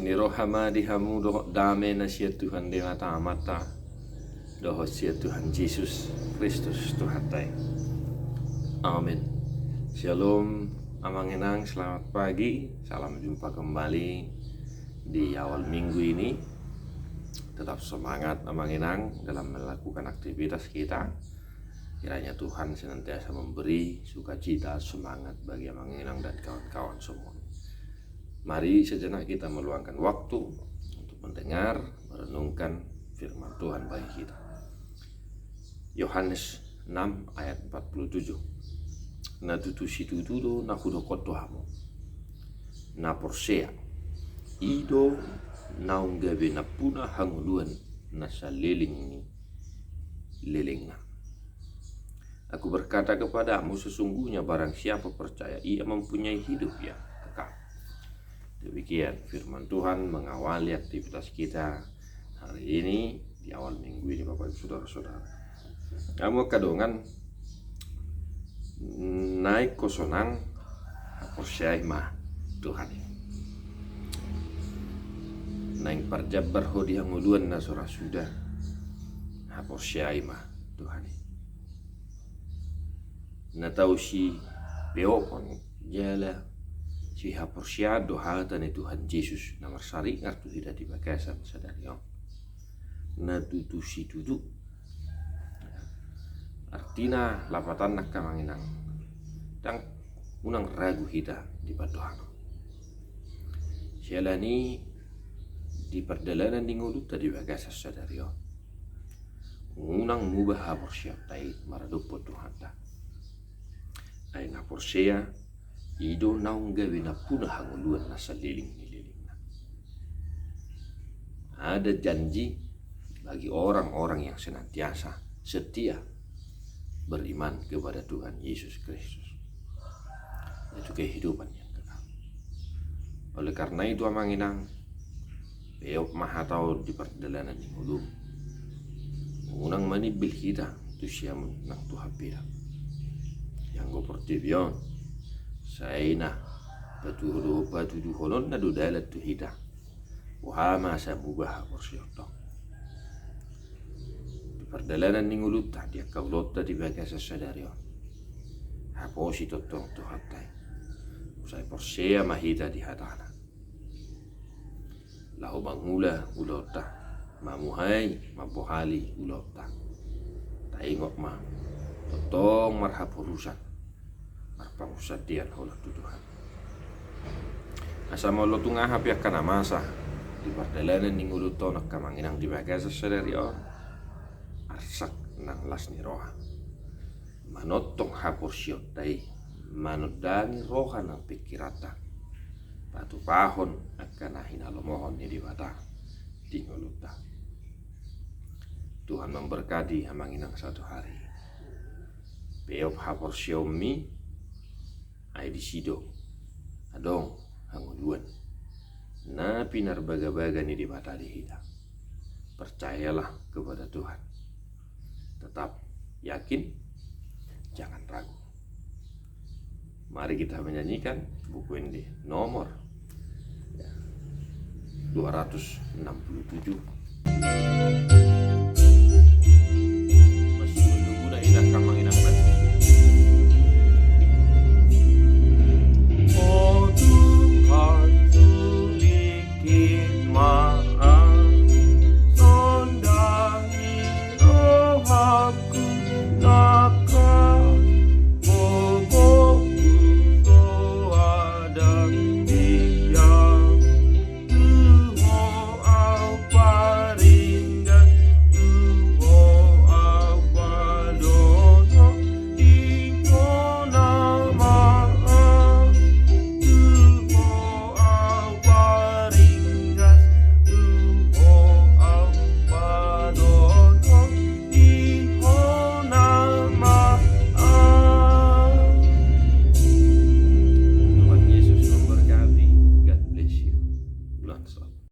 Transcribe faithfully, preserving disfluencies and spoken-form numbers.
Ni roha ma di hamu dohot dame na sian Tuhan Debata Amanta dohot sian Tuhan Jesus Kristus Tuhanta i. Amin. Syalom, Amang Inang, selamat pagi. Salam jumpa kembali di awal minggu ini. Tetap semangat, Amang Inang, dalam melakukan aktivitas kita. Kiranya Tuhan senantiasa memberi sukacita, semangat bagi Amang Inang dan kawan-kawan semua. Mari sejenak kita meluangkan waktu untuk mendengar, merenungkan firman Tuhan bagi kita. Yohanes enam ayat empat puluh tujuh. Na tutu situtu do na hudokkon tu hamu. Na porsea, i do naung gabe nampuna hangoluan na saleleng ni lelengna. Aku berkata kepadamu, sesungguhnya barang siapa percaya, ia mempunyai hidup yang kekal. Demikian firman Tuhan mengawali aktivitas kita hari ini, di awal minggu ini, Bapak Ibu Saudara-saudara. Hamu angka dongan, naeng ho sonang, haporseai ma Tuhan i. Naeng parjambar ho di hangoluan na so ra suda, haporseai ma Tuhan i. Na tau sipeopon jala sihaporseaon do hata ni Tuhan Jesus na marsaringar tu hita di bagasan sadari on. Na tutu situtu. Artina lapatanna, angka Amang Inang, ndang unang ragu hita di pandohan on. Siala ni di pardalanan ni ngolunta di bagasan sadari on, unang muba haporseaonta i maradophon Tuhanta. Ai na porsea, i do naung gabe nampuna hangoluan na saleleng ni lelengna. Ada janji bagi orang-orang yang senantiasa setia beriman kepada Tuhan Yesus Kristus, yaitu kehidupan yang kekal. Oleh karena itu, Amang Inang, peop ma hata on di pardalanan ni ngolum. Unang manimbil hita tu siamun nang tu hambeda. Ianggo portibi on, sai na patudu-, patuduhononna do dalan tu hita, boha ma asa muba haporseaonta on. Di pardalanan ni ngolunta, di angka ulaonta di bagasan sadari on, haposi tongtong Tuhanta i. Sai porsea ma hita di hatana laho mangula ulaonta, mamuhai, mambohali ulaonta. Taingot ma, tongtong marhaporusan, marpangunsandean holan tu Tuhan. Asa molo tung aha pe angka na masa di pardalanan ni ngolunta on, angka Amang Inang, di bagasan sadari on, arsak nang las ni roha manongtong haporseaonta i, manondangi roha nang pingkiranta, patupahon angka na hinalomohon ni Debata di ngolunta. Tuhan memberkati Amang Inang satu hari. Peop haporseaonmi, ai disi do adong hangoluan na pinarbagabaga ni Debata di hita. Percayalah kepada Tuhan. Tetap yakin, jangan ragu. Mari kita menyanyikan buku ende nomor, ya, dua ratus enam puluh tujuh. Masih menunggu dah, inang kamang inang mas. O Tuhan, sulik ma sondangi rohangku,